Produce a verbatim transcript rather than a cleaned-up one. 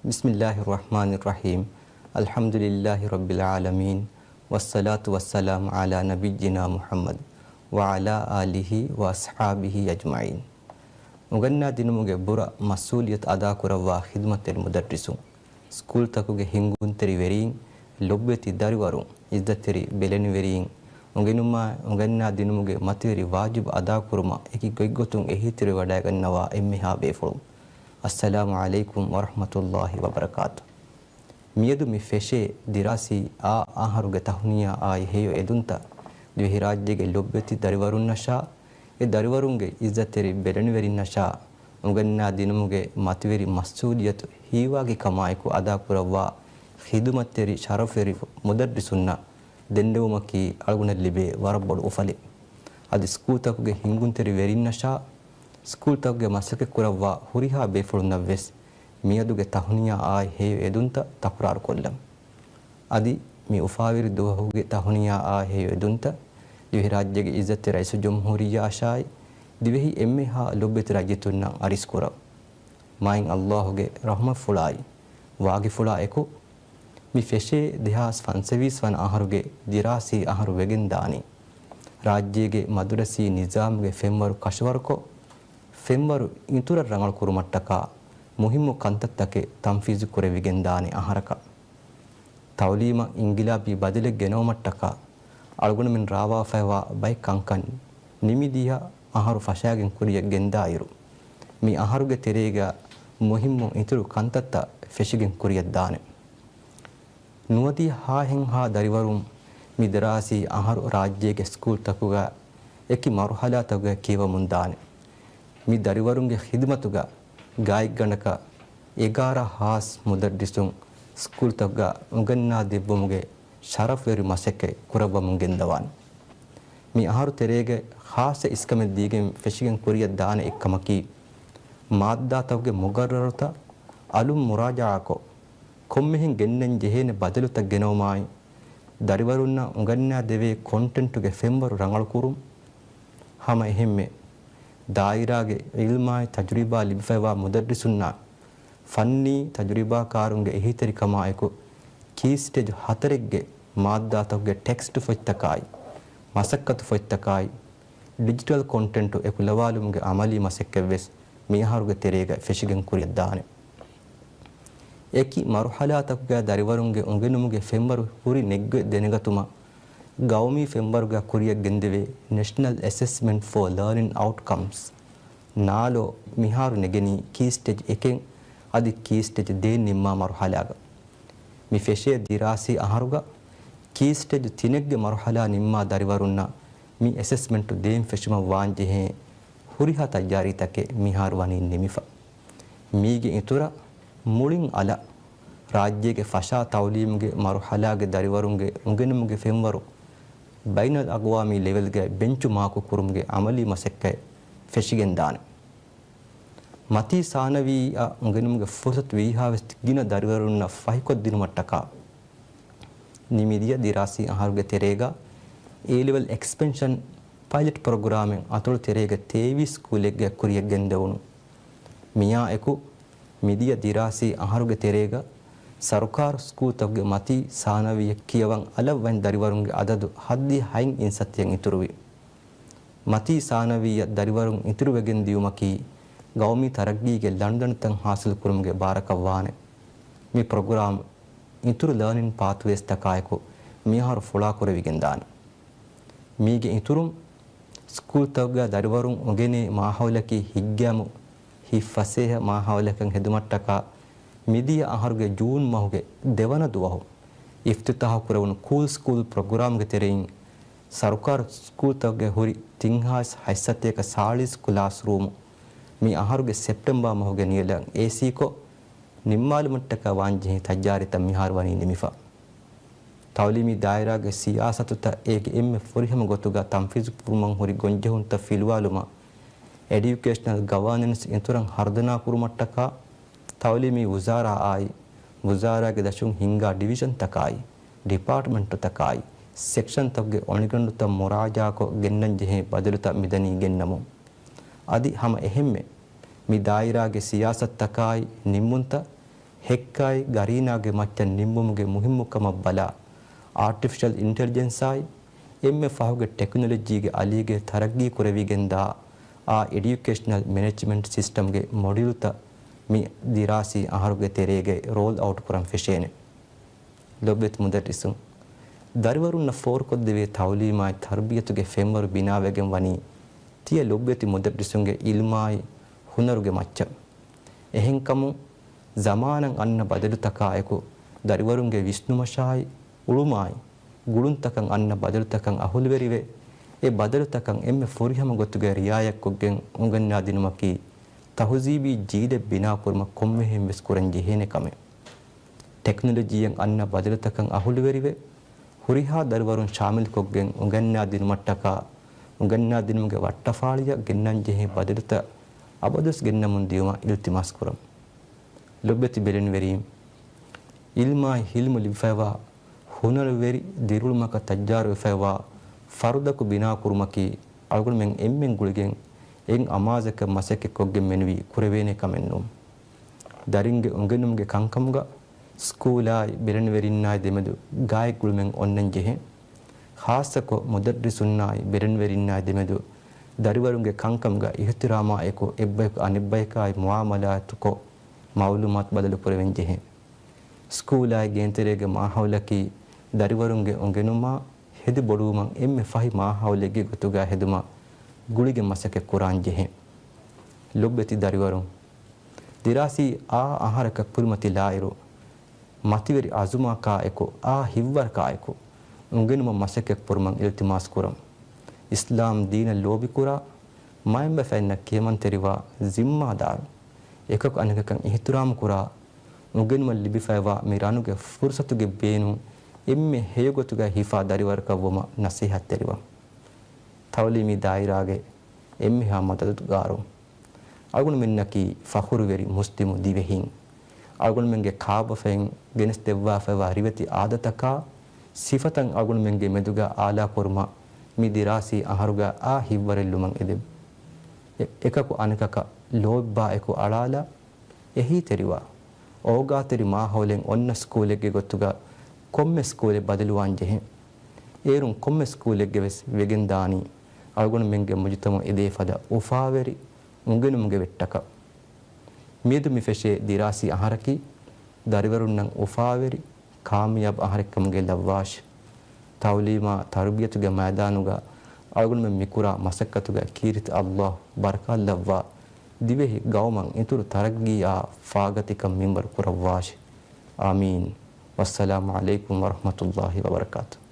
بسم الله الرحمن الرحيم. الحمد لله رب العالمين. والصلاة والسلام على نبينا محمد وعلى آله وأصحابه أجمعين. އުނގަންނާ ދިނުމުގެ ބުރަ މަސްއޫލިއްޔަތު އަދާކުރައްވާ ޚިދުމަތްތެރި މުދައްރިސުން، ސްކޫލްތަކުގެ ހިންގުންތެރި ވެރީން، ލޮބުވެތި ދަރިވަރުން، އިއްޒަތްތެރި ބެލެނިވެރީން، އުނގެނުމާއި އުނގަންނާ ދިނުމުގެ މަތިވެރި ވާޖިބު އަދާކުރުމަށް އެކި ގޮތްގޮތުން އެހީތެރިވެވަޑައިގަންނަވާ އެންމެހާ ބޭފުޅުން. އައްސަލާމު ޢަލައިކުމް ވަރަޙްމަތުﷲި ވަބަރަކާތު. މިއަދު މި ފެށޭ ދިރާސީ އާ އަހަރުގެ ތަހުނިޔާ އާއި ހެޔޮ އެދުންތައް ދިވެހިރާއްޖޭގެ ލޮބުވެތި ދަރިވަރުންނަށާ، އެ ދަރިވަރުންގެ އިއްޒަތްތެރި ބެލެނިވެރިންނަށާ، އުނގަންނާ ދިނުމުގެ މަތިވެރި މަސްއޫލިއްޔަތު ހީވާގި ކަމާއެކު އަދާކުރައްވާ ޚިދުމަތްތެރި ޝަރަފުވެރި މުދައްރިސުންނަށް ދެންނެވުމަކީ އަޅުގަނޑަށް ލިބޭ ވަރަށް ބޮޑު އުފަލެއް. އަދި ސްކޫލްތަކުގެ ހިންގުންތެރި ވެރިންނަށާ، ސްކޫލްތަކުގެ މަސައްކަތްކުރައްވާ ހުރިހާ ބޭފުޅުންނަށްވެސް މިއަދުގެ ތަހުނިޔާ އާއި ހެޔޮ އެދުންތައް ތަކުރާރުކޮށްލަން. އަދި މި އުފާވެރި ދުވަހުގެ ތަހުނިޔާ އާއި ހެޔޮ އެދުންތައް ދިވެހިރާއްޖޭގެ އިއްޒަތްތެރި ރައީސުލްޖުމްހޫރިއްޔާއަށާއި، ދިވެހި އެންމެހާ ލޮބުވެތި ރައްޔިތުންނަށް އަރިސްކުރަން. މާތް ﷲ ގެ ރަޙްމަތްފުޅާއި، ވާގިފުޅާ އެކު، މި ފެށޭ ދެހާސް ފަންސަވީސް ވަނަ އަހަރުގެ ދިރާސީ އަހަރު ވެގެން ދާނީ، ރާއްޖޭގެ މަދުރަސީ ނިޒާމުގެ ފެންވަރު ކަށަވަރުކޮށް، ފެންވަރު އިތުރަށް ރަނގަޅު ކުރުމަށްޓަކާ މުހިއްމު ކަންތައްތަކެއް ތަންފީޒު ކުރެވިގެން ދާނެ އަހަރަކަށް. ތައުލީމަށް އިންގިލާބީ ބަދަލެއް ގެނައުމަށްޓަކާ އަޅުގަނޑުމެން ރާވާފައިވާ ބައެއް ކަންކަން ނިމިދިޔަ އަހަރު ފަށާގެން ކުރިޔަށް ގެންދާއިރު، މި އަހަރުގެ ތެރޭގަ މުހިއްމު އިތުރު ކަންތައްތައް ފެށިގެން ކުރިޔަށްދާނެ. ނުވަދިހަ ހާހެންހާ ދަރިވަރުން މި ދިރާސީ އަހަރު ރާއްޖޭގެ ސްކޫލްތަކުގަ އެކި މަރުހަލާތަކުގަ ކިޔަވަމުން ދާނެ. މި ދަރިވަރުންގެ ޚިދުމަތުގަ ގާތްގަނޑަކަށް އެގާރަ ހާސް މުދައްރިސުން ސްކޫލްތަކުގަ އުނގަންނާ ދެއްވުމުގެ ޝަރަފްވެރި މަސައްކަތް ކުރައްވަމުން ގެންދަވާނެ. މި އަހަރު ތެރޭގަ ޚާއްޞަ އިސްކަމެއް ދީގެން ފެށިގެން ކުރިޔަށް ދާނެ އެއްކަމަކީ، މާއްދާތަކުގެ މުގައްރަރުތައް އަލުން މުރާޖަޢާކޮށް، ކޮންމެހެން ގެންނަން ޖެހޭނެ ބަދަލުތައް ގެނައުމާއި، ދަރިވަރުންނަށް އުނގަންނާ ދެވޭ ކޮންޓެންޓުގެ ފެންވަރު ރަނގަޅުކުރުން. ހަމަ އެހެންމެ، ދާއިރާގެ ޢިލްމާއި ތަޖުރިބާ ލިބިފައިވާ މުދައްރިސުންނާ ފަންނީ ތަޖުރިބާކާރުންގެ އެހީތެރިކަމާއެކު، ކީ ސްޓޭޖް ހަތަރެއްގެ މާއްދާތަކުގެ ޓެކްސްޓް ފޮތްތަކާއި، މަސައްކަތު ފޮތްތަކާއި، ޑިޖިޓަލް ކޮންޓެންޓު އެކުލަވާލުމުގެ ޢަމަލީ މަސައްކަތްވެސް މި އަހަރުގެ ތެރޭގަ ފެށިގެން ކުރިޔަށްދާނެ. އެކި މަރުޙަލާތަކުގަ ދަރިވަރުންގެ އުނގެނުމުގެ ފެންވަރު ހުރި ނެތްގޮތް ދެނެގަތުމަށް، ގައުމީ ފެންވަރުގަ ކުރިޔަށް ގެންދެވޭ ނެޝަނަލް އެސެސްމަންޓް ފޯ ލާނިން އައުޓްކަމްސް، ނާލޯ، މިހާރު ނެގެނީ ކީ ސްޓޭޖް އެކެއް އަދި ކީ ސްޓޭޖް ދޭއް ނިންމާ މަރުޙަލާގަ. މި ފެށޭ ދިރާސީ އަހަރުގަ ކީ ސްޓޭޖް ތިނެއްގެ މަރުޙަލާ ނިންމާ ދަރިވަރުންނަށް މި އެސެސްމަންޓު ދޭން ފެށުމަށް ވާންޖެހޭ ހުރިހާ ތައްޔާރީތަކެއް މިހާރު ވަނީ ނިމިފަ. މީގެ އިތުރަށް މުޅިން އަލަށް ރާއްޖޭގެ ފަށާ ތައުލީމުގެ މަރުޙަލާގެ ދަރިވަރުންގެ އުނގެނުމުގެ ފެންވަރު ބައިނަލްއަގްވާމީ ލެވެލްގައި ބެންޗު މާކު ކުރުމުގެ ޢަމަލީ މަސައްކަތް ފެށިގެންދާނެ. މަތީ ސާނަވީއަށް އުނގެނުމުގެ ފުރުޞަތު ވީހާވެސް ގިނަ ދަރިވަރުންނަށް ފަހިކޮށްދިނުމަށްޓަކާ، ނިމިދިޔަ ދިރާސީ އަހަރުގެ ތެރޭގަ އޭ ލެވެލް އެކްސްޕެންޝަން ޕައިލެޓް ޕްރޮގްރާމެއް އަތޮޅު ތެރޭގަ ތޭވީސް ސްކޫލެއްގަ ކުރިޔަށް ގެންދެވުނު. މިއާއެކު، މިދިޔަ ދިރާސީ އަހަރުގެ ތެރޭގަ ސަރުކާރު ސްކޫލްތަކުގެ މަތީ ސާނަވީއަށް ކިޔަވަން އަލަށްވަން ދަރިވަރުންގެ އަދަދު ހަތްދިހަ ހަތް އިން ސަތޭކަ އިތުރުވި. މަތީ ސާނަވީއަށް ދަރިވަރުން އިތުރުވެގެން ދިޔުމަކީ، ގައުމީ ތަރައްގީގެ ލަނޑުދަނޑުތައް ހާސިލުކުރުމުގެ ބާރަކަށްވާނެ. މި ޕްރޮގްރާމް އިތުރު ލާނިން ޕާތުވޭސްތަކާއެކު މިއަހަރު ފުޅާކުރެވިގެންދާނެ. މީގެ އިތުރުން، ސްކޫލްތަކުގަ ދަރިވަރުން އުނގެނޭ މާހައުލަކީ ހިތްގައިމު، ހިތްފަސޭހަ މާހައުލަކަށް ހެދުމަށްޓަކާ، މިދިޔަ އަހަރުގެ ޖޫން މަހުގެ ދެވަނަ ދުވަހު އިފްތިތާޙު ކުރެވުނު ކޫލް ސްކޫލް ޕްރޮގްރާމްގެ ތެރެއިން، ސަރުކާރު ސްކޫލްތަކުގެ ހުރި ތިން ހާސް ހަތްސަތޭކަ ސާޅީސް ކްލާސްރޫމު މި އަހަރުގެ ސެޕްޓެމްބާ މަހުގެ ނިޔަލަށް އޭސީކޮށް، ނިންމާލުމަށްޓަކާ ވާންޖެހޭ ތައްޔާރީތައް މިހާރު ވަނީ ނިމިފަ. ތައުލީމީ ދާއިރާގެ ސިޔާސަތުތައް އޭގެ އެންމެ ފުރިހަމަ ގޮތުގަ ތަންފީޒު ކުރުމަށް ހުރި ގޮންޖެހުންތައް ފިލުވާލުމަށް، އެޑިއުކޭޝަނަލް ގަވާނަންސް އިތުރަށް ހަރުދަނާ ކުރުމަށްޓަކާ، ތައުލީމީ ވުޒާރާއާއި، ވުޒާރާގެ ދަށުން ހިންގާ ޑިވިޝަންތަކާއި، ޑިޕާޓްމަންޓުތަކާއި، ސެކްޝަންތަކުގެ އޮނިގަނޑުތައް މުރާޖާކޮށް ގެންނަންޖެހޭ ބަދަލުތައް މިދަނީ ގެންނަމުން. އަދި ހަމަ އެހެންމެ، މި ދާއިރާގެ ސިޔާސަތުތަކާއި ނިންމުންތައް ހެއްކާއި ގަރީނާގެ މައްޗަށް ނިންމުމުގެ މުހިއްމުކަމަށް ބަލާ، އާޓިފިޝަލް އިންޓެލިޖެންސާއި އެންމެ ފަހުގެ ޓެކްނޮލޮޖީގެ އަލީގެ ތަރައްގީ ކުރެވިގެންދާ އާ އެޑިޔުކޭޝަނަލް މެނޭޖްމަންޓް ސިސްޓަމްގެ މޮޑިއުލްތައް މި ދިރާސީ އަހަރުގެ ތެރޭގައި ރޯލް އައުޓް ކުރަން ފެށޭނެ. ލޮބުވެތި މުދައްރިސުން، ދަރިވަރުންނަށް ފޯރުކޮށްދެވޭ ތައުލީމާއި ތަރުބިޔަތުގެ ފެންވަރު ބިނާވެގެން ވަނީ ތިޔަ ލޮބުވެތި މުދައްރިސުންގެ އިލްމާއި ހުނަރުގެ މައްޗަށް. އެހެންކަމުން، ޒަމާނަށް އަންނަ ބަދަލުތަކާއެކު، ދަރިވަރުންގެ ވިސްނުމަށާއި އުޅުމާއި ގުޅުންތަކަށް އަންނަ ބަދަލުތަކަށް އަހުލުވެރިވެ، އެ ބަދަލުތަކަށް އެންމެ ފުރިހަމަ ގޮތުގައި ރިއާޔަތްކޮށްގެން އުނގަންނާދިނުމަކީ، ތަހުޒީބީ ޖީލެއް ބިނާކުރުމަށް ކޮންމެހެން ވެސް ކުރަން ޖެހޭނެ ކަމެއް. ޓެކްނޮލޮޖީއަށް އަންނަ ބަދަލުތަކަށް އަހުލުވެރިވެ، ހުރިހާ ދަރިވަރުން ޝާމިލްކޮށްގެން އުނގަންނާދިނުމަށްޓަކާ، އުނގަންނާދިނުމުގެ ވައްޓަފާޅިއަށް ގެންނަންޖެހޭ ބަދަލުތައް އަބަދުވެސް ގެންނަމުން ދިޔުމަށް އިލްތިމާސް ކުރަން. ލޮބުވެތި ބެލެނިވެރީން، އިލްމާއި ހިލްމު ލިބިފައިވާ، ހުނަރުވެރި ދިރިއުޅުމަކަށް ތައްޔާރުވެފައިވާ ފަރުދަކު ބިނާކުރުމަކީ، އަޅުގަނޑުމެން އެންމެން ގުޅިގެން އެއް އަމާޒަކަށް މަސައްކަތްކޮށްގެން މެނުވީ ކުރެވޭނެ ކަމެއް ނޫން. ދަރިންގެ އުނގެނުމުގެ ކަންކަމުގަ ސްކޫލާއި ބެލެނިވެރިންނާއި ދެމެދު ގާތްގުޅުމެއް އޮންނަން ޖެހޭ. ޚާއްޞަކޮށް، މުދައްރިސުންނާއި ބެލެނިވެރިންނާއި ދެމެދު ދަރިވަރުންގެ ކަންކަމުގަ އިޙްތިރާމާއެކު އެއްބަޔަކު އަނެއްބަޔަކާއި މުޢާމަލާތުކޮށް، މަޢުލޫމާތު ބަދަލުކުރެވެން ޖެހޭ. ސްކޫލާއި ގޭންތެރޭގެ މާހައުލަކީ ދަރިވަރުންގެ އުނގެނުމާ ހެދި ބޮޑުވުމަށް އެންމެ ފަހި މާހައުލެއްގެ ގޮތުގަ ހެދުމަށް ގުޅިގެން މަސައްކަތް ކުރާން ޖެހޭ. ލޮބުވެތި ދަރިވަރުން، ދިރާސީ އާ އަހަރަކަށް ކުރިމަތިލާއިރު، މަތިވެރި އަޒުމަކާއެކު، އާ ހިތްވަރަކާއެކު އުނގެނުމަށް މަސައްކަތް ކުރުމަށް އިލްތިމާސް ކުރަން. އިސްލާމް ދީނަށް ލޯބިކުރާ، މައިންބަފައިންނަށް ކިޔަމަންތެރިވާ، ޒިންމާދާރު، އެކަކު އަނެކަކަށް އިޙްތިރާމް ކުރާ، އުނގެނުމަށް ލިބިފައިވާ މި ރަނުގެ ފުރުސަތުގެ ބޭނުން އެންމެ ހެޔޮގޮތުގަ ހިފާ ދަރިވަރަކަށްވުމަށް ނަސޭހަތްތެރިވަން. ތައުލީމީ ދާއިރާގެ އެންމެހާ މަދަދުގާރު. އަޅުގަނޑުމެންނަކީ ފަޚުރުވެރި މުސްލިމު ދިވެހިން. އަޅުގަނޑުމެންގެ ކާބަފައިން ގެނެސްދެއްވާފައިވާ ރިވެތި އާދަތަކާ، ސިފަތައް އަޅުގަނޑުމެންގެ މެދުގަ އާލާކުރުމަށް މި ދިރާސީ އަހަރުގަ އާ ހިތްވަރެއްލުމަށް އެދެން. އެ-، އެކަކު އަނެކަކަށް ލޯތްބާއެކު އަޅާލާ، އެހީތެރިވާ، އޯގާތެރި މާހައުލެއް އޮންނަ ސްކޫލެއްގެ ގޮތުގަ ކޮންމެ ސްކޫލެއް ބަދަލުވާން ޖެހޭ. އޭރުން ކޮންމެ ސްކޫލެއްގެ ވެސް ވެގެންދާނީ އަޅުގަނޑުމެންގެ މުޖުތަމަޢު އެދޭފަދަ އުފާވެރި އުނގެނުމުގެ ވެއްޓަކަށް. މިއަދު މި ފެށޭ ދިރާސީ އަހަރަކީ ދަރިވަރުންނަށް އުފާވެރި، ކާމިޔާބު އަހަރެއްކަމުގައި ލައްވާށި. ތައުލީމާ ތަރުބިޔަތުގެ މައިދާނުގަ އަޅުގަނޑުމެން މިކުރާ މަސައްކަތުގަ ކީރިތި ﷲ ބަރަކާތްލައްވާ، ދިވެހި ޤައުމަށް އިތުރު ތަރައްގީއާ ފާގަތިކަން މިންވަރު ކުރައްވާށި. އާމީން. ވައްސަލާމު ޢަލައިކުމް ވަރަޙްމަތުﷲ ވަބަރަކާތުހު.